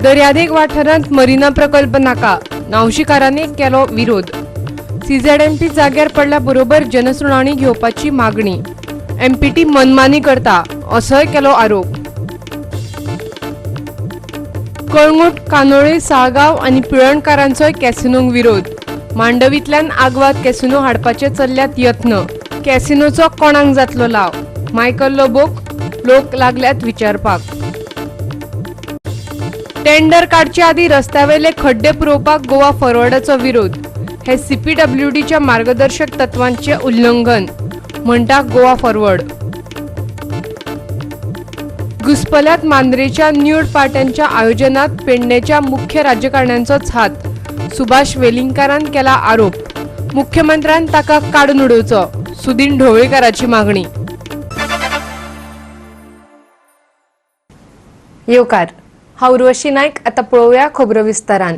दर्यादेग वाठारांत मरिना प्रकल्प नाका, नावशीकारांनी केलो विरोध. सीझेडएमपी जाग्यार पडल्या बरोबर जनसुनावणी घेवपाची मागणी. एमपीटी मनमानी करता असोय केलो आरोप. कळंगूट, कानोळे, साळगांव आनी पिळर्णकारांचोय कॅसिनोंक विरोध. मांडवींतल्यान आगवाद कॅसिनो हाडपाचे चल्ल्यात यत्न. कॅसिनोचो कोणाक जातलो लाव? मायकल लोबोक लोक लागल्यात विचारपाक. टेंडर काडचे आदीं रस्त्यावेले खड्डे पुरोवपाक गोवा फॉरवर्डाचो विरोध. हे सीपीडब्ल्यूडीच्या मार्गदर्शक तत्वांचे उल्लंघन म्हणटा गोवा फॉरवर्ड. घुसपल्यात मांद्रेच्या न्यूड पार्ट्यांच्या आयोजनात पेडणेच्या मुख्य राजकारण्यांचोच हात, सुभाष वेलिंगकारान केला आरोप. मुख्यमंत्र्यान ताका काडून उडोवचो, सुदीन ढवळीकाराची मागणी. येवकार, हांव उर्वशी नायक. आतां पळोवया खबरो विस्तारान.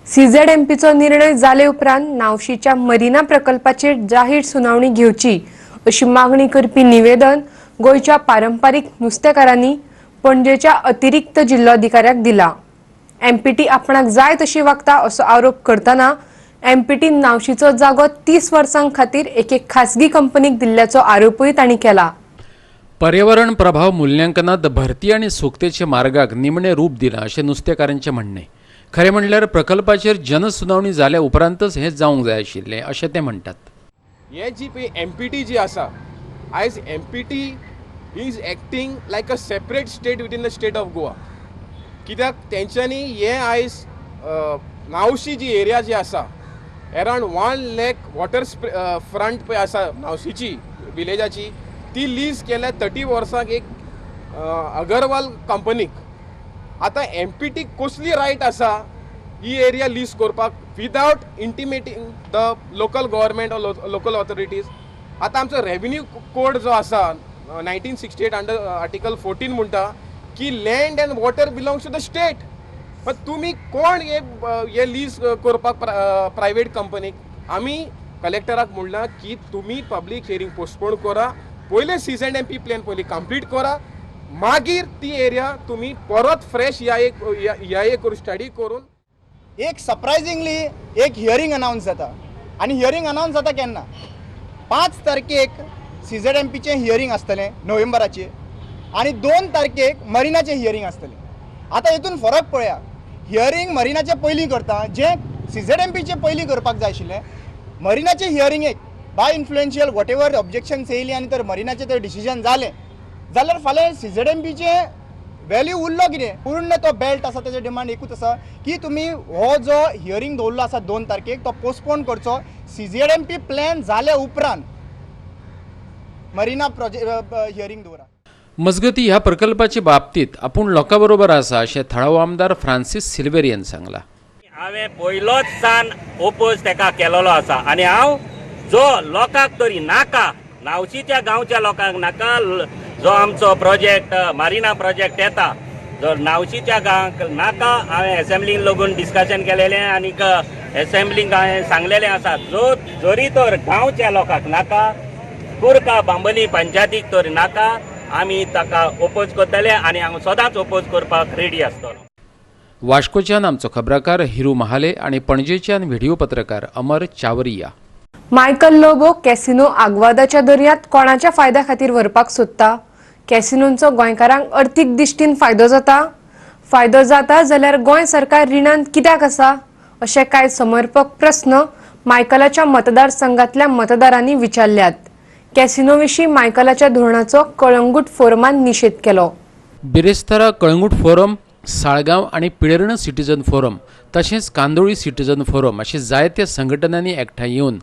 सीझेडएमपीचो निर्णय जाले उपरांत नावशीच्या मरिना प्रकल्पाचेर जाहीर सुनावणी घेवची अशी मागणी करपी निवेदन गोंयच्या पारंपारीक नुस्तेकारांनी पणजेच्या अतिरिक्त जिल्लोधिकाऱ्याक दिला. एमपीटी आपणाक जाय तशी वागता असो आरोप करतना एमपीटी नावशीचो जागो 30 वर्सां खातीर एके खासगी कंपनीक दिल्ल्याचो आरोपूय तांणी केला. पर्यावरण प्रभाव मूल्यांकनात भरती आनी सुकतेचे मार्गाक निमणें रूप दिलां अशें नुस्तेकारांचें म्हणणें. खरें म्हणल्यार प्रकल्पाचेर जनसुनावणी जाल्या उपरांतच हें जावंक जाय आशिल्लें अशें ते म्हणटात. हे जी पळय एमपीटी जी आसा, आयज MPT is acting like a separate state within the state of Goa. कित्याक तेंच्यांनी हे आयज नावशी जी एरिया जी आसा, अरावंड 1 लॅक वॉटर फ्रंट पळय आसा नावशीची विलेजाची, ती लीज केल्या 30 वर्सांक एक अगरवाल कंपनीक. आतां एमपीटी कसली रायट आसा ही एरिया लीज करपाक without intimating the local government or local authorities? आतां आमचो रेवेन्यू कोड जो आसा 1968 अंडर आर्टिकल 14 म्हणटा की land and water belongs to the state. पण तुमी कोण हे हे लीज करपाक प्रायवेट कंपनीक? आमी कलेक्टराक म्हणलां की तुमी पब्लीक हियरींग पोस्टपोन करा, पयले सीझेडएमपी प्लॅन पयलीं कंप्लीट करा, मागीर ती एरिया तुमी परत फ्रेश ह्या एक करून स्टडी करून. एक सरप्रायझिंगली एक हियरींग अनावन्स जाता आनी हियरींग अनावन्स जाता केन्ना? 5 तारखेक सीझेडएमपीचें हियरींग आसतलें नोव्हेंबराचेर आनी 2 तारखेक मरिनाचें हियरींग आसतलें. आतां हितून फरक पळया, हियरींग मरिनाचें पयलीं करता, जें सीझेडएमपीचें पयलीं करपाक जाय आशिल्लें. मरिनाचें हियरींग एक by influential whatever objections येयली आनी तर मरिनाचें तर डिसिजन जालें जाल्यार फाल्यां सीझेडएमपीचें व्हॅल्यू उरलो कितें? पूर्ण तो बेल्ट आसा तेजे डिमांड एकूच आसा की तुमी हो जो हियरींग दवरलो आसा 2 तारखेक तो पोस्टपोन करचो. सीझेडएमपी प्लॅन जाल्या उपरांत मरिना प्रोजेक्ट हियरींग दवरा. मजगती, ह्या प्रकल्पाचे बाबतीत आपूण लोकां बरोबर आसा अशें थळावो आमदार फ्रांसीस सिल्वेरियन सांगला. हांवें पयलोच सान ओपोज तेका केलेलो आसा आनी हांव जो लोकांक तरी नाका, नावशीच्या गांवच्या लोकांक नाका, जो आमचो प्रोजेक्ट मारिना प्रोजेक्ट येता जो नावशीच्या गांवाक नाका. हांवें एसेंब्लीन लगून डिस्कशन केलेलें आनीक एसेंब्लीक हांवें सांगलेलें आसा, जो जरी तर गांवच्या लोकांक नाका, कुर्का बांबोली पंचायतीक तर नाका, आमी ताका ओपोज करतले आनी हांव सदांच ओपोज करपाक रेडी आसतलो. वास्कोच्यान आमचो खबराकार हिरू महाले आनी पणजेच्यान व्हिडिओ पत्रकार अमर चावरिया. मायकल लोबो कॅसिनो आग्वादाच्या दर्यांत कोणाच्या फायद्या खातीर व्हरपाक सोदता? कॅसिनोंचो गोंयकारांक अर्थीक दिश्टीन फायदो जाता? फायदो जाता जाल्यार गोंय सरकार रिणांत कित्याक आसा? अशे कांय समर्पक प्रस्न मायकलाच्या मतदारसंघातल्या मतदारांनी विचारल्यात. कॅसिनो विशीं मायकलाच्या धोरणाचो कळंगूट फोरमान निशेध केलो. बिरेस्तारा कळंगूट फोरम, साळगांव आनी पिळर्ण सिटीजन फोरम तशेंच कांदोळी सिटीजन फोरम अशे जायत्या संघटनांनी एकठांय येवन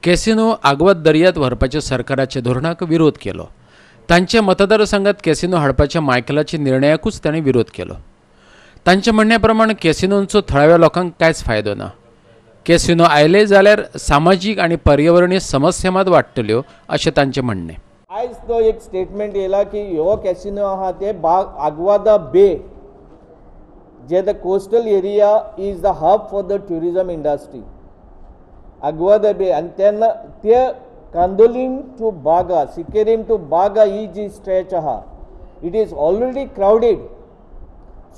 कॅसिनो आगवाद दर्यांत व्हरपाच्या सरकाराच्या धोरणाक विरोध केलो. तांच्या मतदारसंघात कॅसिनो हाडपाच्या मायकलाच्या निर्णयाकूच तांणी विरोध केलो. तांच्या म्हणण्या प्रमाण कॅसिनोंचो थळाव्या लोकांक कांयच फायदो ना. कॅसिनो आयले जाल्यार सामाजीक आनी पर्यावरणीय समस्या मात वाडटल्यो अशें तांचें म्हणणें. आयज तो एक स्टेटमेंट येयला की हो कॅसिनो आहा ते बाग आगवादा बे जे the coastal area is the hub for the tourism industry, Aguada Bay, आनी तेन्ना ते कांदोलीम टू बागा, सिकेरीम टू बागा ही जी स्ट्रेच आहा, it is already crowded.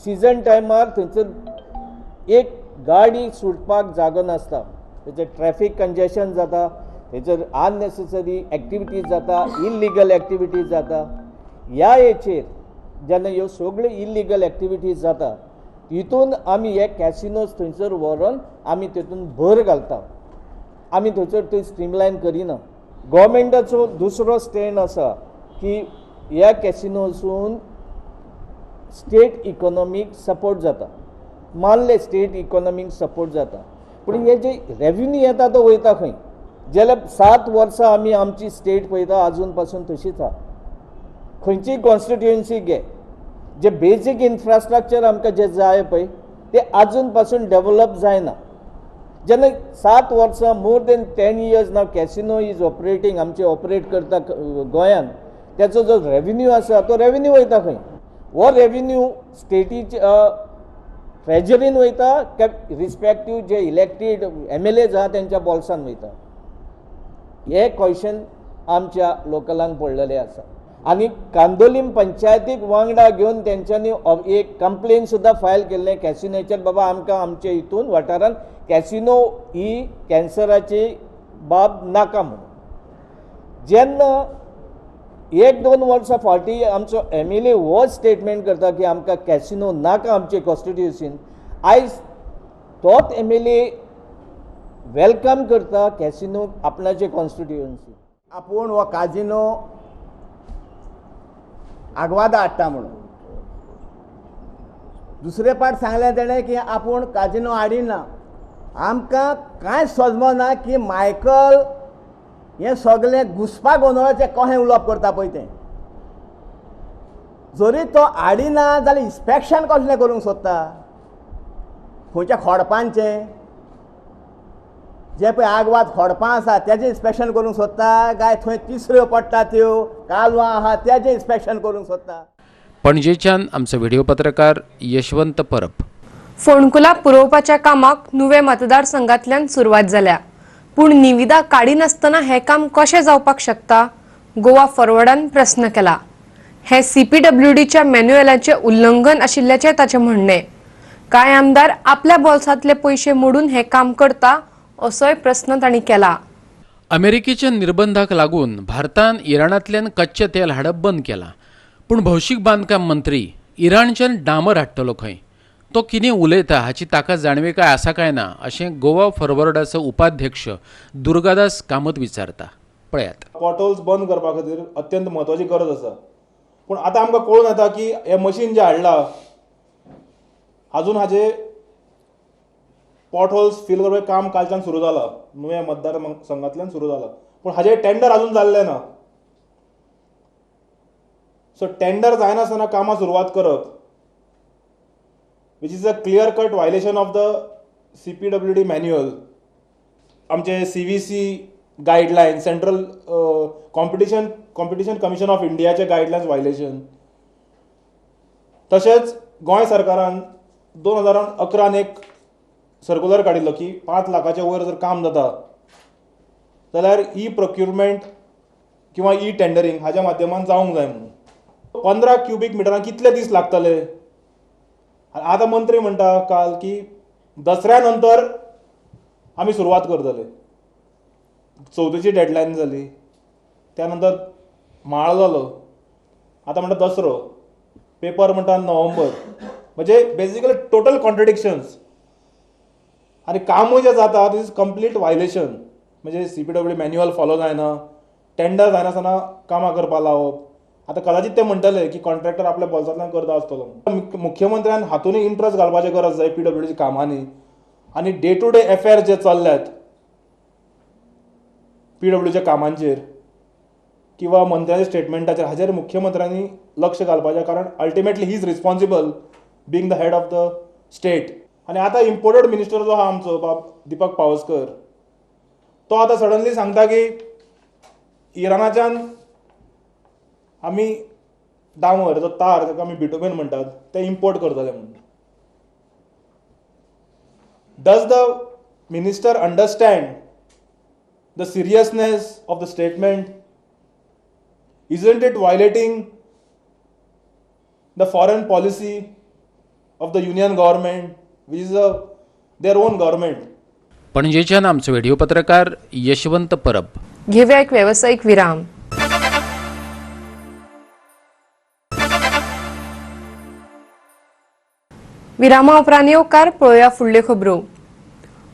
Season टायमार थंयसर एक गाडी सुटपाक जागो नासता, थंयसर ट्रॅफीक कंजेशन जाता, थंयसर अननेसेसरी एक्टिविटीज जाता, इल्लिगल एक्टिविटीज जाता. ह्या हेचेर जेन्ना ह्यो सगळ्यो इल्लिगल एक्टिविटीज जाता तितून आमी हे कॅसिनोज थंयसर व्हरोन आमी तितून भर घालता, आमी थंयसर थंय स्ट्रीमलायन करिना. गव्हर्मेंटाचो दुसरो स्टँड आसा की ह्या कॅसिनोसून स्टेट इकॉनॉमीक सपोर्ट जाता, मानले स्टेट इकॉनॉमीक सपोर्ट जाता, पूण हे जे रेव्हेन्यू येता तो वयता खंय? जाल्यार 7 वर्सां आमी आमची स्टेट पळयता आजून पासून तशीच आहा. खंयचीय कॉन्स्टिट्युएन्सी घे, जे बेजीक इन्फ्रास्ट्रक्चर आमकां जें जाय पळय तें आजून पासून डेवलप जायना. जेन्ना 7 वर्सां more than 10 years now casino is operating, आमचे ऑपरेट करता गोंयान, तेचो जो रेव्हेन्यू आसा तो रेव्हेन्यू वयता खंय? हो रेव्हेन्यू स्टेटीच्या ट्रेजरीन वयता काय रिस्पेक्टीव जे इलेक्टेड MLAs आहा तेंच्या बोल्सान वयता? हे क्वेश्चन आमच्या लोकलांक पडलेलें आसा. आनी कांदोलीम पंचायतीक वांगडा घेवन तेंच्यांनी एक कंप्लेन सुद्दां फायल केल्लें कॅसिनोचेर, बाबा आमकां आमच्या हितून वाठारान कॅसिनो ही कॅन्सराची बाब नाका म्हणून. जेन्ना 1-2 वर्सां फाटीं आमचो MLA हो स्टेटमेंट करता की आमकां कॅसिनो नाका आमचे कॉन्स्टिट्युएन्सीन, आयज तोच MLA welcome करता कॅसिनो आपणाचे कॉन्स्टिट्युएन्सी. आपूण हो काजिनो आगवादा हाडटा म्हणून दुसरे पाट सांगलें तेणें की आपूण काजिनो हाडिना. आमकां कांयच समजना की मायकल हें सगळें घुसपा गोंदळाचें कशें उलोवप करता पळय तें. जरी तो हाडिना जाल्यार इन्स्पेक्शन कसलें करूंक सोदता? खंयच्या खोडपांचें जें पळय आगवाद खोडपां आसा तेजें इन्स्पेक्शन करूंक सोदता काय थंय तिसऱ्यो पडटा त्यो कालवां आहा तेजें इन्स्पेक्शन करूंक सोदता? पणजेच्यान आमचो व्हिडिओ पत्रकार यशवंत परब. फोंडकुलां पुरोवपाच्या कामाक नुवें मतदारसंघांतल्यान सुरवात जाल्या, पूण निविदा काडिनासतना हें काम कशें जावपाक शकता? गोवा फॉरवर्डान प्रस्न केला. हें CPWDच्या मॅन्युअलाचें उल्लंघन आशिल्ल्याचें ताचें म्हणणें. कांय आमदार आपल्या बोल्सांतले पयशे मोडून हें काम करता असोय प्रस्न तांणी केला. अमेरिकेच्या निर्बंधाक लागून भारतान इराणांतल्यान कच्चें तेल हाडप बंद केलां, पूण भौशीक बांदकाम मंत्री इराणच्यान डांबर हाडटलो खंय? तो कितें उलयता हाची ताका जाणविकाय आसा काय ना अशें गोवा फॉरवर्डाचो उपाध्यक्ष दुर्गादास कामत विचारता. पळयात. पॉटहोल्स बंद करपा खातीर अत्यंत म्हत्वाची गरज आसा, पूण आतां आमकां कळून येता की हें मशीन जें हाडलां अजून हाजे पॉटहोल्स फील करपाचें काम कालच्यान सुरू जालां, नुवें मतदार संघांतल्यान सुरू जालां, पूण हाजें टेंडर अजून जाल्लें ना. सो टेंडर जायनासतना कामां सुरवात करप which is a clear cut violation of the CPWD manual, आमचे CVC guideline, central competition commission of इंडियाचे गायडलायन्स व्हायलेशन. तशेंच गोंय सरकारान 2011 एक सर्कुलर काडिल्लो की 5 लाखाच्या वयर जर काम जाता जाल्यार ई प्रोक्युरमेंट किंवा ई टेंडरींग हाज्या माध्यमान जावंक जाय म्हणून. 15 क्युबीक मिटरांक कितले दीस लागतले? आतां मंत्री म्हणटा काल की दसऱ्या नंतर आमी सुरवात करतले. चवथीची डेडलायन जाली, त्या नंतर म्हाळ जालो, आतां म्हणटा दसरो, पेपर म्हणटा नोव्हेंबर. म्हणजे बेजिकली टोटल कॉन्ट्रडिक्शन्स. आनी कामूय जें जाता this is complete violation. म्हणजे CPWD manual follow जायना, टेंडर जायनासतना कामां करपाक लावप. आतां कदाचित ते म्हणटले की कॉन्ट्रॅक्टर आपल्या बोल्सांतल्यान करता आसतलो. मुख्यमंत्र्यान हातूनय इंट्रस्ट घालपाची गरज जाय PWDच्या कामांनी आनी डे टू डे अफेअर जे चल्ल्यात PWDच्या कामांचेर किंवा मंत्र्याच्या स्टेटमेंटाचेर हाजेर मुख्यमंत्र्यांनी लक्ष घालपाचें, कारण ultimately he is responsible being the head of the state. आनी आतां इम्पोर्टेड मिनिस्टर जो आहा आमचो बाब दीपक पावसकर, तो आतां सडनली सांगता की इराणाच्यान आमी डांबर जो तार ताका आमी बिटुमेन म्हणटात ते इम्पोर्ट करतले म्हणून. Does the minister understand the seriousness of the statement? Isn't it violating the foreign policy? of the union government which is a their own government. पणजेच्यान आमचो व्हिडिओ पत्रकार यशवंत परब. घेऊया एक व्यावसायिक विराम. विरामा उपरांत येवकार. पळोवया फुडल्यो खबरो.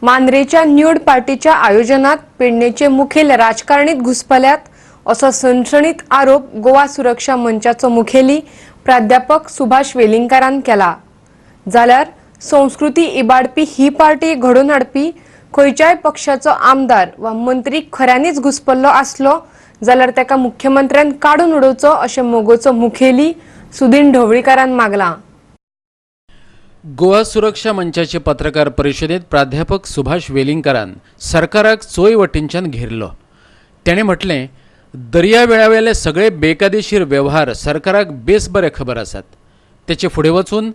मांद्रेच्या न्यूड पार्टीच्या आयोजनात पेडणेचे मुखेल राजकारणीत घुसपल्यात असो सणसणीत आरोप गोवा सुरक्षा मंचाचो मुखेली प्राध्यापक सुभाष वेलिंगकारान केला. जाल्यार संस्कृती इबाडपी ही पार्टी घडोवन हाडपी खंयच्याय पक्षाचो आमदार वा मंत्री खऱ्यांनीच घुसपल्लो आसलो जाल्यार ताका मुख्यमंत्र्यान काडून उडोवचो अशें मगोचो मुखेली सुदीन ढवळीकारान मागलां. गोवा सुरक्षा मंचाचे पत्रकार परिशदेत प्राध्यापक सुभाष वेलिंगकारान सरकाराक चोय वटेनच्यान घेरलो. तेणें म्हटलें, दर्या वेळावेले सगळे बेकायदेशीर वेव्हार सरकाराक बेस बरे खबर आसात. तेचे फुडें वचून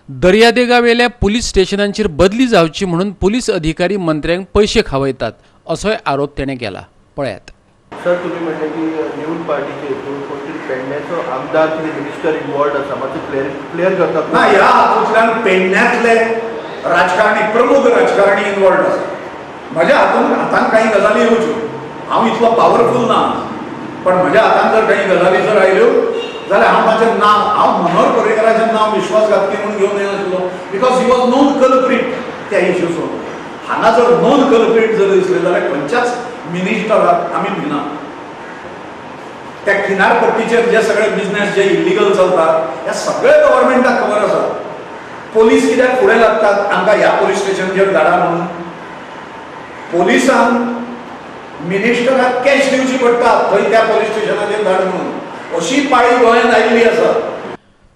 दर्यादेगावेल्या पुलीस स्टेशनांचेर बदली जावची म्हणून पुलीस अधिकारी मंत्र्यांक पयशे खावयतात असोय आरोप तेणें केला. पळयात. सर, तुम्ही म्हणले की न्यूड पार्टीचे हितून कोण तरी पेडण्याचो आमदार कितें मिनिस्टर इन्वॉल्ड आसा, मातशें क्लियर करतात. ना, ह्या हातूंतल्यान पेडण्यांतले राजकारणी, प्रमुख राजकारणी इन्वॉल्ड आसा. म्हज्या हातान काही गजाली येवच्यो, हांव इतलो पावरफूल ना, पण म्हज्या हातान जर काही गजाली जर आयल्यो जाल्यार हांव ताचें नांव, हांव मनोहर पर्रीकराचें नांव विश्वासघातकी म्हणून घेवन येनाशिल्लो, because he was known culprit त्या इश्यूचो. हांगा जर नोन कल्प्रीट जर दिसलें जाल्यार खंयच्याच मिनिस्टराक आमी भिना. त्या किनारपट्टीचेर जे सगळे बिजनेस जे इलिगल चलतात ह्या सगळे गव्हर्मेंटाक खबर आसा. पोलीस कित्याक फुडें लागतात आमकां ह्या पोलीस स्टेशनचेर धाडा म्हणून? पोलिसान मिनिस्टराक कॅश दिवची पडटा थंय त्या पोलीस स्टेशनाचेर धाड म्हणून. अशी पाळी गोंयांत आयिल्ली आसा.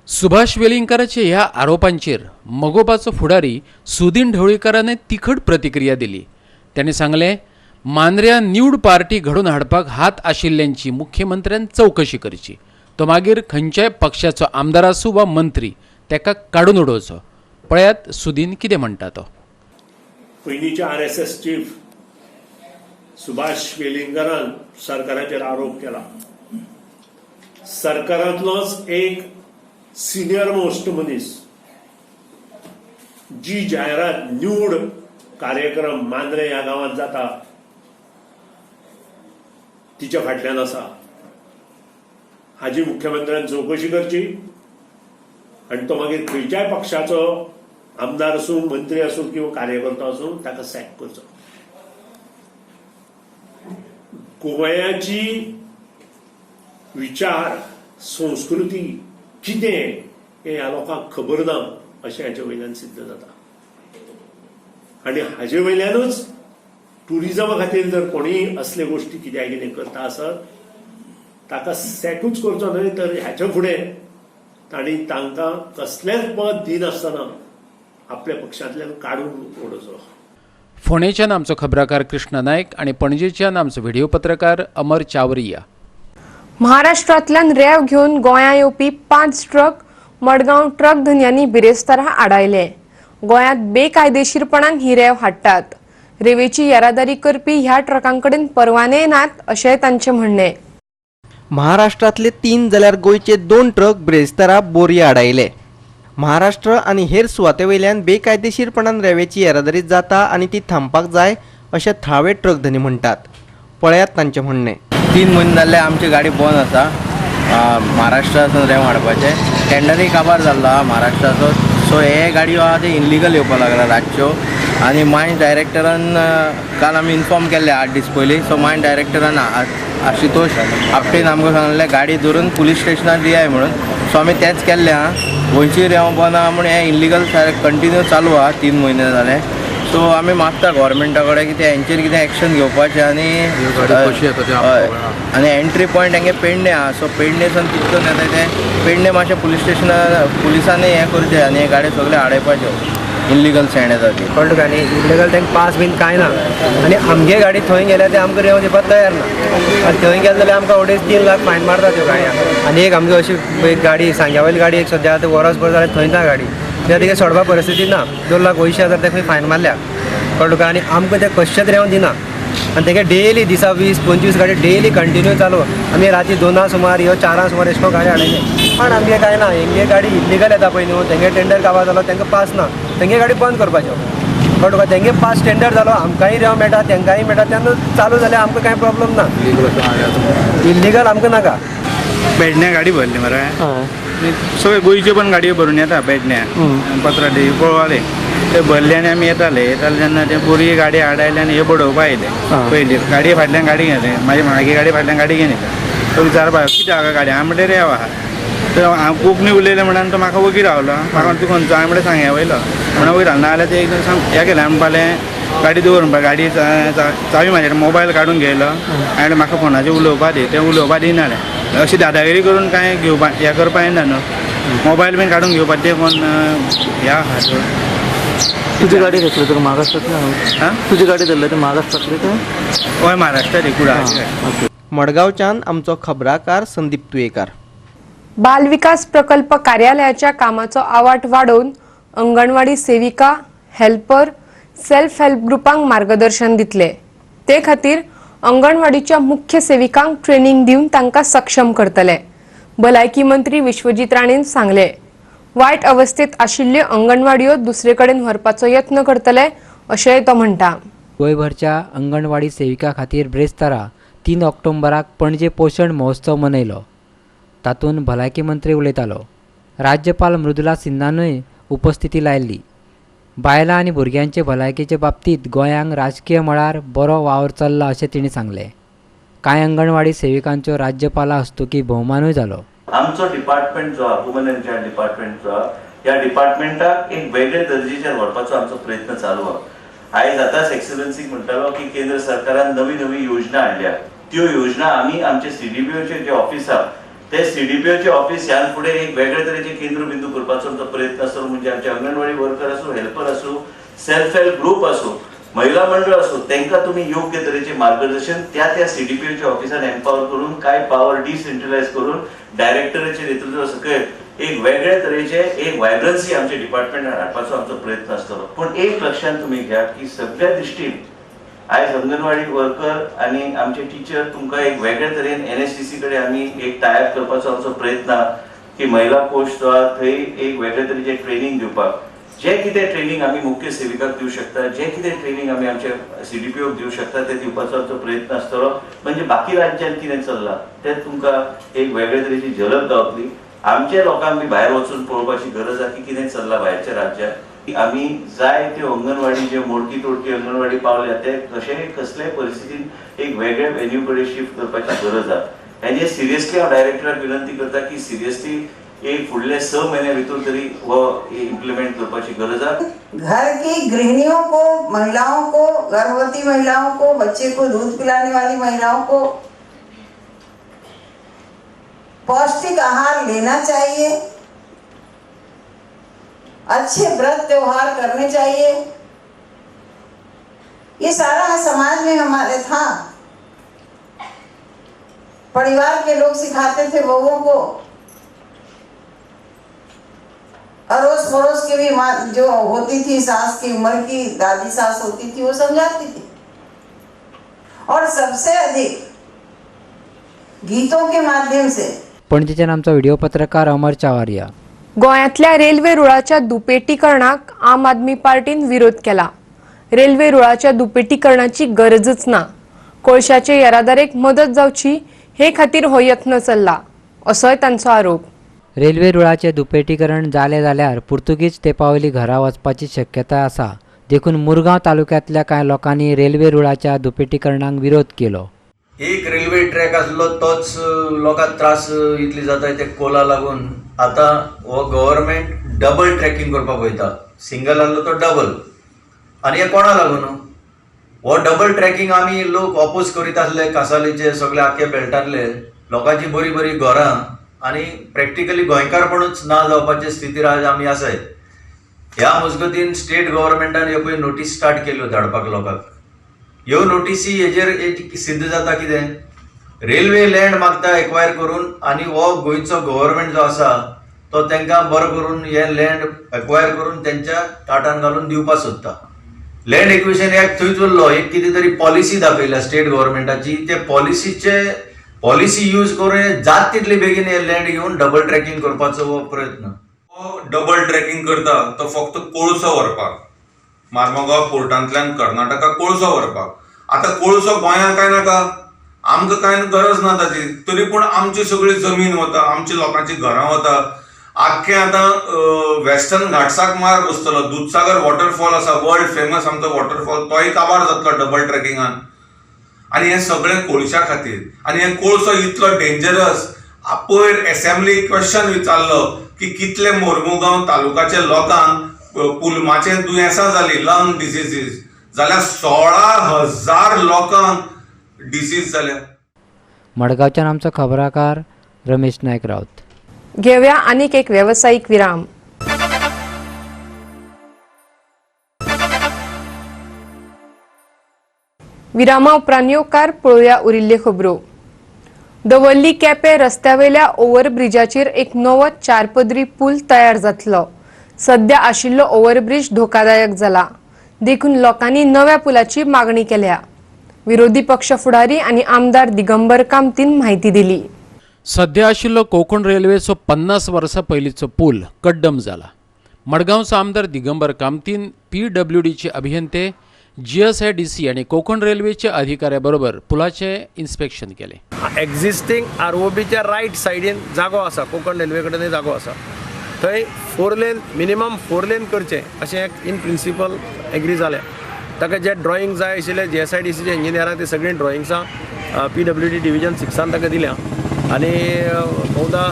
सुभाष वेलिंगकाराचे ह्या आरोपांचेर मगोपाचो फुडारी सुदीन ढवळीकाराने तिखट प्रतिक्रिया दिली. त्यांनी सांगलें, मांद्र्या न्यूड पार्टी घडोवन हाडपाक हात आशिल्ल्यांची मुख्यमंत्र्यान चवकशी करची. तो मागीर खंयच्याय पक्षाचो आमदार आसूं वा मंत्री, ताका काडून उडोवचो. पळयात सुदीन कितें म्हणटा तो. पयलींचे RSS chief Subhash वेलिंगकारान सरकाराचेर आरोप केला. सरकारांतलोच एक सिनियर मोस्ट मनीस जी जायरात न्यूड कार्यक्रम मांद्रे ह्या गांवांत जाता तिच्या फाटल्यान आसा. हाजी मुख्यमंत्र्यान चवकशी करची आनी तो मागीर खंयच्याय पक्षाचो आमदार आसूं, मंत्री आसूं किंवा कार्यकर्तो आसूं, ताका सॅक करचो. गोंयाची विचार संस्कृती कितें हें ह्या लोकांक खबर ना अशें हाचे वयल्यान सिद्ध जाता. आनी हाजे वयल्यानूच टुरिजमा खातीर जर कोणीय असले गोश्टी कित्याक कितें करता आसत ताका सॅकूच करचो न्हय, तर हाच्या फुडें तांणी तांकां कसलेंच पद दिनासतना आपल्या पक्षांतल्यान काडून उडोवचो. फोंडेच्यान आमचो खबराकार कृष्णा नायक आनी पणजेच्यान आमचो व्हिडिओ पत्रकार अमर चावरिया. महाराष्ट्रांतल्यान रेंव घेवन गोंया येवपी 5 ट्रक मडगांव ट्रक धनयांनी बिरेस्तारा आडायले. गोंयांत बेकायदेशीरपणान ही रेंव हाडटात. रेंवेची येरादारी करपी ह्या ट्रकांकडेन परवाने नात अशेंय तांचें म्हणणें. महाराष्ट्रांतले 3 जाल्यार गोंयचे 2 ट्रक ब्रेस्तारा बोरये आडायले. महाराष्ट्र आनी हेर सुवाते वयल्यान बेकायदेशीरपणान रेंवेची येरादारी जाता आनी ती थांबपाक जाय अशें थळावे ट्रक धनी म्हणटात. पळयात तांचें म्हणणें. 3 म्हयने जाल्ले आमची गाडी बंद आसा. महाराष्ट्रासून रेंव हाडपाचें टेंडरूय काबार जाल्लो आहा महाराष्ट्राचो. सो हे गाडयो आहा ते इनलिगल येवपाक लागला रातच्यो. आनी मायन डायरेक्टरान काल आमी इन्फॉर्म केल्ले 8 दीस पयलीं. सो मायन डायरेक्टरान आशुतोष आपटेन आमकां सांगलें गाडी धरून पुलीस स्टेशनार दियाय म्हणून. सो आमी तेंच केल्लें आहा. गोंयची रेंव बंद आहा म्हूण हें इनलिगल सारकें कंटिन्यू चालू आहा 3 म्हयने जाले. सो आमी मागता गव्हर्मेंटा कडेन की ते हेंचेर कितें एक्शन घेवपाचें. आनी आनी एंट्री पॉयंट हेंगे पेडणे आहा. सो पेडणेसान कितकोन येता ते पेडणे मातशें पुलीस स्टेशनार पुलिसांनी हें करचें आनी हे गाडी सगळे आडयपाच्यो इनलिगल सँड येता ती. कळ्ळें तुका? आनी इनलिगल तांकां पास बीन कांय ना. आनी आमगे गाडी थंय गेल्यार ते आमकां रेंव दिवपाक तयार ना. आनी थंय गेले जाल्यार आमकां 2.5-3 लाख फायन मारता त्यो गाडयांक. आनी एक आमगे अशी एक गाडी सांग्या वयली गाडी एक सद्या आतां वरसभर जालें थंयच आहा गाडी. त्या तिका सोडपा परिस्थिती ना. 2,80,000 ताका फायन मारल्या. कळ्ळें तुका? आनी आमकां ते कशेंच रेंव दिना. आनी तेगे डेली दिसा 20-25 गाडी डेली कंटिन्यू चालू. आमी राती 2 सुमार ह्यो 4 सुमार एशे करून गाडी हाडयले. पण आमगे कांय ना, हेंगे गाडी इल्लिगल येता पळय न्हू, तेंगे टेंडर काबार जालो, तांकां पास ना, तेंगे गाडी बंद करपाच्यो. कळ्ळें तुका? तेंगे पास टेंडर जालो, आमकांय रेंव मेळटा, तेंकांय मेळटा, तेन्ना चालू जाल्यार आमकां कांय प्रॉब्लम ना. इल्लिगल आमकां नाका. पेडण्या गाडी भरली मरे, सगळे गोंयच्यो पण गाडयो भरून येता पेडण्या पत्राडी पळोवले ते भरले आनी आमी येताले येताले तेन्ना ते बोरये गाडी आडायले आनी हे बडोवपा आयले. पयली गाडये फाटल्यान गाडी घेतले, मागीर मागीर गाडी फाटल्यान गाडी घेवन येता. तो विचारपा कितें आहा गाडी, हांवें म्हणलें रेंव आहा. तर हांव कोंकणी उलयलें म्हणून तो म्हाका वगी रावलो. म्हाका तूं खंयचो, हांवें म्हणलें सांग्या वयलो म्हणून वगी रावलो. नाजाल्यार ते एकदम सांग हें केलें, म्हणपालें गाडी दवर म्हणपा, गाडी चावी म्हाजे मोबायल काडून घेयलो आनी म्हाका फोनाचेर उलोवपा दी, तें उलोवपा दिनालें. अशी दादागिरी करून कांय घेवपा हें करपा येना न्हू, मोबायल बीन काडून घेवपा तें कोण हें आहा. तुजी गाडी घेतली तुका महाराष्ट्रांतली? आं, तुजी गाडी धरली ती महाराष्ट्रांतली ते? हय, महाराष्ट्रांतली कुडाळची. मडगांवच्यान आमचो खबराकार संदीप तुयेकार. बाल विकास प्रकल्प कार्यालयाच्या कामाचो आवाट वाडोवन अंगणवाडी सेविका, हेल्पर, सेल्फ हेल्प ग्रुपांक मार्गदर्शन दितले. ते खातीर अंगणवाडीच्या मुख्य सेविकांक ट्रेनिंग दिवन तांकां सक्षम करतले. भलायकी मंत्री विश्वजीत राणेन सांगले. वायट अवस्थेत आशिल्ल्यो अंगणवाडयो दुसरे कडेन व्हरपाचो यत्न करतले अशेंय तो म्हणटा. गोंयभरच्या अंगणवाडी सेविका खातीर ब्रेस्तारा 3 ऑक्टोबराक पणजे पोशण महोत्सव मनयलो. तातूंत भलायकी मंत्री उलयतालो. राज्यपाल मृदुला सिन्हानूय उपस्थिती लायल्ली. बायलां आनी भुरग्यांचे भलायकेचे बाबतींत गोंयांक राजकीय मळार बरो वावर चल्ला अशें तिणें सांगलें. कांय अंगणवाडी सेविकांचो राज्यपाला हस्तुकीं भोवमानूय जालो. आमचो डिपार्टमेंट जो आहा, वुमन एंड चायल्ड डिपार्टमेंट जो आहा, ह्या डिपार्टमेंटाक एक वेगळे दर्जेचेर व्हरपाचो आमचो प्रयत्न चालू आहा. आयज आतांच एक्सलन्सीक म्हणटालो की केंद्र सरकारान नवी नवी योजना हाडल्या. त्यो योजना आमी आमचे सीडीपीओचे जे ऑफिस आहा ते सीडीपीओचे ऑफिस ह्यान फुडें एक वेगळे तरेचे केंद्रबिंदू करपाचो आमचो प्रयत्न आसतलो. म्हणजे आमचे अंगणवाडी वर्कर आसूं, हेल्पर आसूं, सेल्फ हेल्प ग्रुप आसूं, महिला मंडळ आसूं, तांकां तुमी योग्य तरेचे मार्गदर्शन त्या त्या सीडीपीओच्या ऑफिसान एम्पावर करून काय पावर डिसेंट्रलायज करून डायरेक्टराचे नेतृत्व सकयल एक वेगळे तरेचे एक वायब्रन्सी आमच्या डिपार्टमेंटान हाडपाचो आमचो प्रयत्न आसतलो. पूण एक लक्षांत तुमी घ्या की सगळ्या दृश्टीन आयज अंगणवाडी वर्कर आनी आमचे टिचर तुमकां एक वेगळे तरेन एनएसडीसी कडेन आमी एक टायप करपाचो आमचो प्रयत्न आहा की महिला कोश जो आहा थंय एक वेगळे तरेचे ट्रेनींग दिवपाक, जे कितें ट्रेनींग आमी मुख्य सेविकाक दिवं शकता, जे कितें ट्रेनींग आमी आमच्या सीडीपीओक दिवं शकता ते दिवपाचो आमचो प्रयत्न आसतलो. म्हणजे बाकी राज्यांत कितें चल्लां तें तुमकां एक वेगळे तरेची झलक गावतली. आमच्या लोकांक बी भायर वचून पळोवपाची गरज आहा की कितें चल्लां भायरच्या राज्यांत. आमी जाय त्यो अंगणवाडी जे मोडकी तोडकी अंगणवाडी पावल्या ते कशेय कसलेय परिस्थितीन एक वेगळे वेन्यू कडेन शिफ्ट करपाची गरज आहा. हेजे सिरियसली हांव डायरेक्टराक विनंती करता की सिरियसली एक फुडले 6 महिन्या भितर तरी हो इम्प्लिमेंट करपाची गरज आहा. घर की गृहिणियों को, महिलाओं को, गर्भवती महिलाओं को, बच्चे को दूध पिलाने वाली महिलाओं को पौष्टिक आहार लेना चाहिए, अच्छे व्रत त्योहार करने चाहिए। ये सारा समाज में हमारे था। परिवार के लोग सिखाते थे बहुओं को, अड़ोस पड़ोस के भी जो होती थी सास की उम्र की दादी सास होती थी वो समझाती थी। और सबसे अधिक गीतों के माध्यम से। पणजेच्यान आमचो व्हिडिओ पत्रकार अमर चावारिया. गोंयांतल्या रेल्वे रुळाच्या दुपेटीकरणाक आम आदमी पार्टीन विरोध केला. रेल्वे रुळाच्या दुपेटीकरणाची गरजच ना, कोळशाचे येरादारेक मदत जावची हे खातीर हो यत्न चल्ला असोय तांचो आरोप. रेल्वे रुळाचे दुपेटीकरण जालें जाल्यार पुर्तुगीज तेंपावयली घरा वचपाची शक्यताय आसा, देखून मुरगांव तालुक्यांतल्या कांय लोकांनी रेल्वे रुळाच्या दुपेटीकरणाक विरोध केलो. एक रेल्वे ट्रॅक आसलो तोच लोकांक त्रास इतले जाता ते कोला लागून. आतां हो गव्हर्मेंट डबल ट्रॅकिंग करपाक वयता, सिंगल आसलो तो डबल. आनी हें कोणा लागून हो डबल ट्रॅकिंग आमी लोक ऑपोज करीत आसले. कासावलेचे सगळे आख्खे बेल्टांतले लोकांची बरी बरी घरां आनी प्रॅक्टिकली गोंयकारपणूच ना जावपाचे स्थितीर आज आमी आसाय. ह्या मजगतीन स्टेट गव्हर्मेंटान ह्यो पळय नोटीस स्टार्ट केल्यो धाडपाक लोकांक. ह्यो नोटीसी हेजेर एक सिद्ध जाता कितें, रेल्वे लँड मागता एक्वायर करून आनी हो गोंयचो गव्हर्मेंट जो आसा तो तांकां बरो करून हें लँड एक्वायर करून तेंच्या ताटान घालून दिवपाक सोदता. लँड एक्विशन एक्ट थंयच उरलो. एक कितें तरी पॉलिसी दाखयल्या स्टेट गव्हर्मेंटाची, ते पॉलिसीचे पॉलिसी यूज करून हे जात तितले बेगीन हे लँड घेवन डबल ट्रॅकिंग करपाचो हो प्रयत्न. डबल ट्रॅकिंग करता तो फक्त कोळसो व्हरपाक, मार्मगांव पोर्टांतल्यान कर्नाटका कोळसो व्हरपाक. आतां कोळसो गोंयांत काय नाका, आमकां कांय गरज ना ताची, तरी पूण आमची सगळी जमीन वता, आमची लोकांची घरां वता. आख्खे आतां वेस्टर्न घाट्साक मार बसतलो. दुदसागर वॉटरफॉल आसा, वर्ल्ड फेमस आमचो वॉटरफॉल, तोय काबार जातलो डबल ट्रॅकिंगान. आनी हें सगळें कोळशा खातीर. आनी हे कोळसो इतलो डेंजरस, पयर एसेंब्ली क्वेश्चन विचारलो की कितले मोर्मुगांव तालुकाचे लोकांक पुलमाचे दुयेंसां जाली, लंग डिसिजीस जाल्यार 16,000 लोकांक डिसीज जाल्या. मडगांवच्यान आमचो खबराकार रमेश नायक राऊत. घेवया आनीक एक वेवसायीक विराम. विरामा उपरांत येवकार पळोवया उरिल्ल्यो खबरो. दवर्ली केपें रस्त्यावेल्या ओव्हरब्रिजाचेर एक नवो चारपदरी पूल तयार जातलो. सद्या आशिल्लो ओव्हरब्रिज धोकादायक जाला, देखून लोकांनी नव्या पुलाची मागणी केल्या. विरोधी पक्ष फुडारी आनी आमदार दिगंबर कामतीन म्हायती दिली. सद्या आशिल्लो कोंकण रेल्वेचो 50 वर्सां पयलींचो पूल कड्डम जाला. मडगांवचो आमदार दिगंबर कामतीन PWDचे अभियंते, GSIDC आनी कोंकण रेल्वेचे अधिकाऱ्या बरोबर पुलाचें इन्स्पेक्शन केलें. एक्झिस्टींग ROBच्या रायट सायडीन जागो आसा, कोंकण रेल्वे कडेन जागो आसा, थंय 4 लेन, मिनिमम 4 लेन करचें अशें एक इन प्रिंसिपल एग्री जालें. ताका जे ड्रॉइंग जाय आशिल्ले GSIDCचे इंजिनियरांक ते सगळीं ड्रॉइंग्सां PWD division 6 ताका दिल्या आनी बहुदा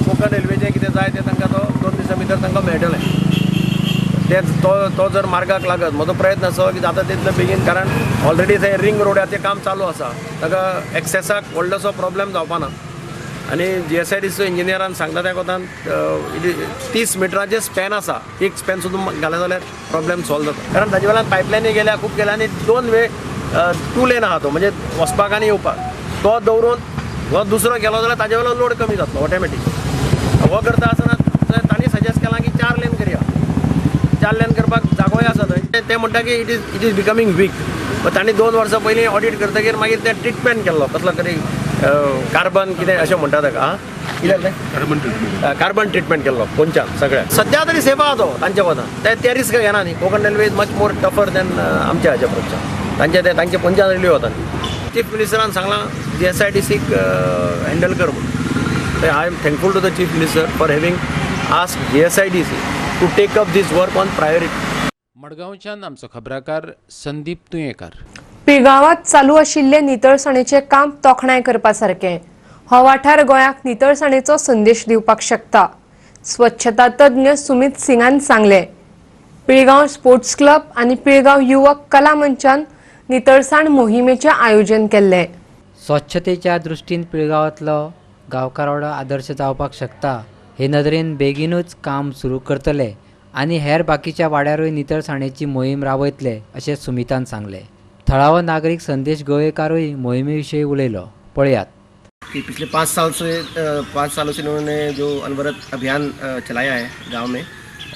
कोंकण रेल्वेचें कितें जाय तें तांकां तो 2 दिसां भितर तांकां मेळटलें. ते तो जर मार्गाक लागत, म्हजो प्रयत्न आसा की जाता तितले बेगीन, कारण ऑलरेडी थंय रिंग रोडाचें काम चालू आसा, ताका एक्सेसाक व्हडलोसो प्रॉब्लेम जावपा ना. आनी GSIDC इंजिनियरान सांगता त्या कोतान 30 मिटराचें स्पॅन आसा, एक स्पॅन सुद्दां घालें जाल्यार प्रॉब्लेम सॉल्व जाता. कारण ताजे वेल्यान पायपलायनी गेल्या, खूब गेल्या आनी 2 वे 2 लेन आहा तो, म्हणजे वचपाक आनी येवपाक. तो दवरून हो दुसरो गेलो जाल्यार ताजे वेल्यान लोड कमी जातलो ऑटोमॅटीक. हो करता आसतना तांणी सजेस्ट केलां की 4 लेन करया. 4 लेन करपाक जागोय आसा थंय. ते म्हणटा की it is becoming weak. तांणी 2 वर्सां पयलीं ऑडीट करतकीर मागीर ते ट्रिटमेंट केल्लो, कसलो तरी कार्बन कितें अशें म्हणटा ताका, कितें कार्बन ट्रिटमेंट केल्लो कोनच्यान सगळ्या. सद्या तरी सेफ आहा तो तांच्या वतान, ते रिस्क घेना न्ही. Konkan railway is much more tougher than आमच्या हाच्या परस, तांचे ते तांचे पंचान रेल्वे वता. चीफ मिनिस्टरान सांगलां GSIDCक हँडल कर म्हणून. I am thankful to the chief minister for having ask GSIDC to take up this work on priority. मडगांवच्यान आमचो खबराकार संदीप तुयेंकार. पिळगांवांत चालू आशिल्ले नितळसाणेचें काम तोखणाय करपा सारकें. हो वाठार गोंयाक नितळसाणेचो संदेश दिवपाक शकता, स्वच्छता तज्ञ सुमित सिंगान सांगलें. पिळगांव स्पोर्ट्स क्लब आनी पिळगांव युवक कला मंचान नितळसाण मोहिमेचें आयोजन केल्लें. स्वच्छतेच्या दृश्टीन पिळगांवांतलो गांवकारवाडो आदर्श जावपाक शकता हे नदरेन बेगीनूच काम सुरू करतले आनी हेर बाकीच्या वाड्यारूय नितळसाणेची मोहीम राबयतले अशें सुमितान सांगलें. थळावो नागरीक संदेश गोवेकारूय मोहिमे विशीं उलयलो, पळयात. कि पिछले 5 सालों से इन्होंने जो अनवरत अभियान चलाया है गांव में,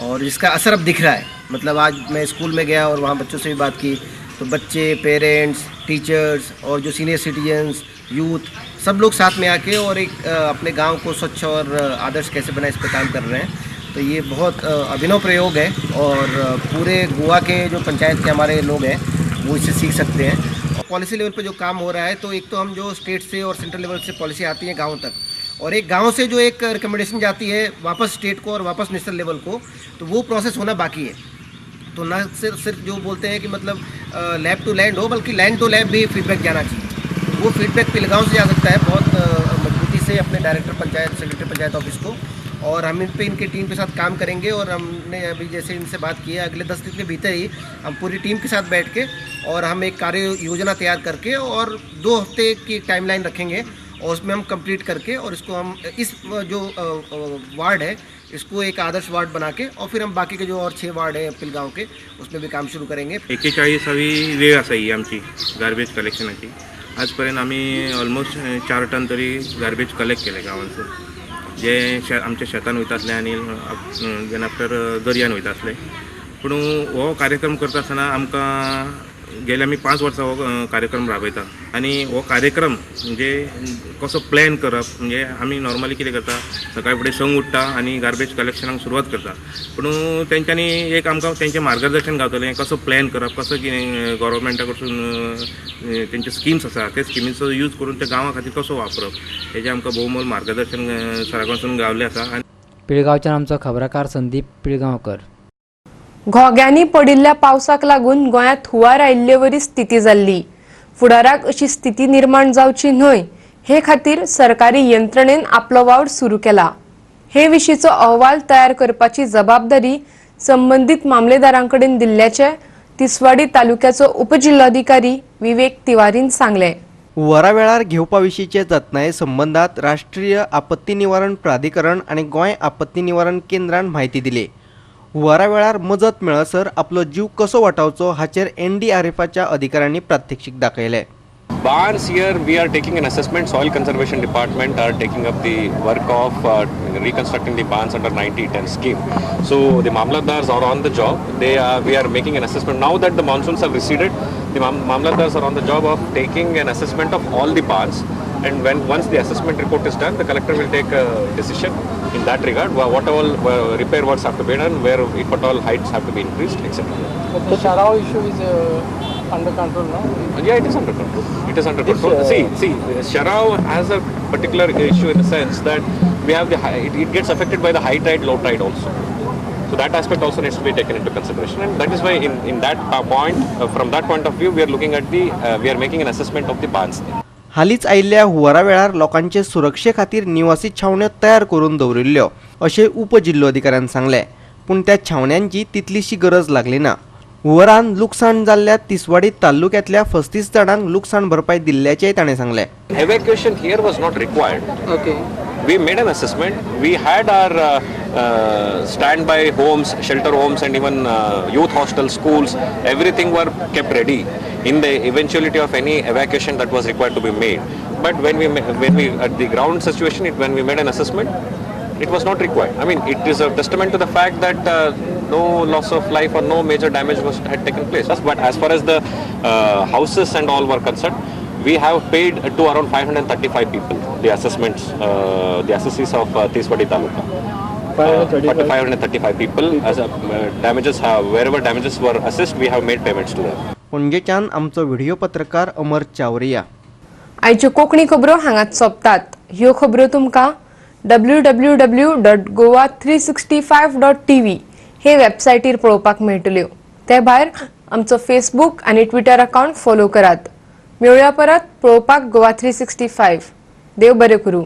और जिसका असर अब दिख रहा है. मतलब आज मैं स्कूल में गया और वहाँ बच्चों से भी बात की, तो बच्चे, पेरेंट्स, टीचर्स और जो सीनियर सिटीजन्स, यूथ, सब लोग साथ में आके और एक अपने गांव को स्वच्छ और आदर्श कैसे बनाए इस पर काम कर रहे हैं. तो ये बहुत अभिनव प्रयोग है और पूरे गोवा के जो पंचायत के हमारे लोग हैं वो इससे सीख सकते हैं. पॉलिसी लेवल पे जो काम हो रहा है, तो एक तो हम जो स्टेट से और सेंट्रल लेवल से पॉलिसी आती है गांव तक, और एक गांव से जो एक रिकमेंडेशन जाती है वापस स्टेट को और वापस नेशनल लेवल को, तो वो प्रोसेस होना बाकी है. तो ना सिर्फ जो बोलते हैं कि मतलब लैब टू लैंड हो, बल्कि लैंड टू लैब भी फीडबैक जाना चाहिए. वो फीडबैक पिलगांव से जा सकता है बहुत मजबूती से अपने director panchayat, secretary panchayat office को, और हम इन पे इनके टीम के साथ काम करेंगे। और हमने अभी जैसे इनसे बात की है, अगले 10 दिन के भीतर ही हम पूरी टीम के साथ बैठ के और हम एक कार्य योजना तैयार करके और 2 हफ्ते की टाइमलाइन रखेंगे और उसमें हम कंप्लीट करके और इसको हम इस जो वार्ड है इसको एक आदर्श वार्ड बना के और फिर हम बाकी के जो और 6 वार्ड हैं पिलगांव के उसमें भी काम शुरू करेंगे। 41वी वेळ आसा ही आमची गार्बेज कलेक्शनाची। आजपर्यंत आमी ऑलमोस्ट 4 टन तरी गार्बेज कलेक्ट केले गांवांसून, जे आमच्या शेतान वयता आसले आनी then after दर्यान वयता आसले। पूण हो कार्यक्रम करता आसतना आमकां गेले आमी 5 वर्सां हो कार्यक्रम राबयता आनी हो कार्यक्रम म्हणजे कसो प्लॅन करप, म्हणजे आमी नॉर्मली कितें करता, सकाळी फुडें 6 उठ्ठा आनी गार्बेज कलेक्शनाक सुरवात करता, पूण तेंच्यांनी एक आमकां तेंचें मार्गदर्शन गावतलें कसो प्लॅन करप, कसो कितें गव्हर्मेंटा कडसून तेंच्यो स्किम्स आसा ते स्किमीचो यूज करून त्या गांवा खातीर कसो वापरप हेजें आमकां भोवमोल मार्गदर्शन सरा कडसून गावलें आसा. आनी पिळगांवच्यान आमचो खबराकार संदीप पिळगांवकर. घोग्यांनी पडिल्ल्या पावसाक लागून गोंयांत हुंवार आयिल्लेवरी स्थिती जाल्ली. फुडाराक अशी स्थिती निर्माण जावची न्हय हे खातीर सरकारी यंत्रणेन आपलो वावर सुरू केला. हे विशींचो अहवाल तयार करपाची जबाबदारी संबंदीत मामलेदारांकडेन दिल्ल्याचे तिसवाडी तालुक्याचो उपजिल्लोधिकारी विवेक तिवारीन सांगलें. हुंवारा वेळार घेवपा विशींचे जतनाये संबंदांत राष्ट्रीय आपत्ती निवारण प्राधिकरण आनी गोंय आपत्ती निवारण केंद्रान म्हायती दिली. हुंवारा वेळार मजत मेळसर आपलो जीव कसो वाटावचो हाचेर एनडीआरएफाच्या अधिकाऱ्यांनी प्रात्यक्षिक दाखयलें. Barns here we are taking an assessment. Soil Conservation Department are taking up the work of reconstructing the barns under 90-10 scheme. So the Mamlatdars are on the job. We are making an assessment. Now that the monsoons have receded, the Mamlatdars are on the job of taking an assessment of all the barns. And once the assessment report is done, the collector will take a decision in that regard. What all repair works have to be done, where if at all heights have to be increased, etc. But the Sharao issue is under control now? Yeah, it is under control. It is under control. See, Sharao has a particular issue in the sense that we have the it gets affected by the high tide, low tide also. So that aspect also needs to be taken into consideration, and that is why in that point, from that point of view, we are looking at the we are making an assessment of the barns. हालींच आयिल्ल्या हुंवारा वेळार लोकांचे सुरक्षे खातीर निवासी छावण्यो तयार करून दवरिल्ल्यो अशें उपजिल्लोधिकाऱ्यान सांगलें. पूण त्या छावण्यांची तितलीशी गरज लागली ना. हुंवारान लुकसाण जाल्ल्या तिसवाडी तालुक्यांतल्या 35 जाणांक लुकसाण भरपाय दिल्ल्याचेंय ताणें सांगलें. Evacuation here was not required. Okay. We made an assessment. We had our standby homes, shelter homes, and even youth hostel, schools, everything were kept ready in the eventuality of any evacuation that was required to be made. But when we at the ground situation, when we made an assessment, it was not required. I mean, it is a testament to the fact that no loss of life or no major damage had taken place. But as far as the houses and all were concerned, we have paid to around 535 people the assessments, the assessees of Tiswadi Taluka. 535 people as damages have, wherever damages were assessed, we have made payments to them. पणजेच्यान आमचो video पत्रकार अमर चावरिया. आयच्यो कोंकणी खबरो हांगाच सोंपतात. ह्यो खबरो तुमकां www.goa365.tv हे वेबसायटीर पळोवपाक मेळटल्यो. ते भायर आमचो फेसबूक आनी ट्विटर अकावंट फॉलो करात. मेळुया परत पळोवपाक गोवा 365. देव बरें करूं.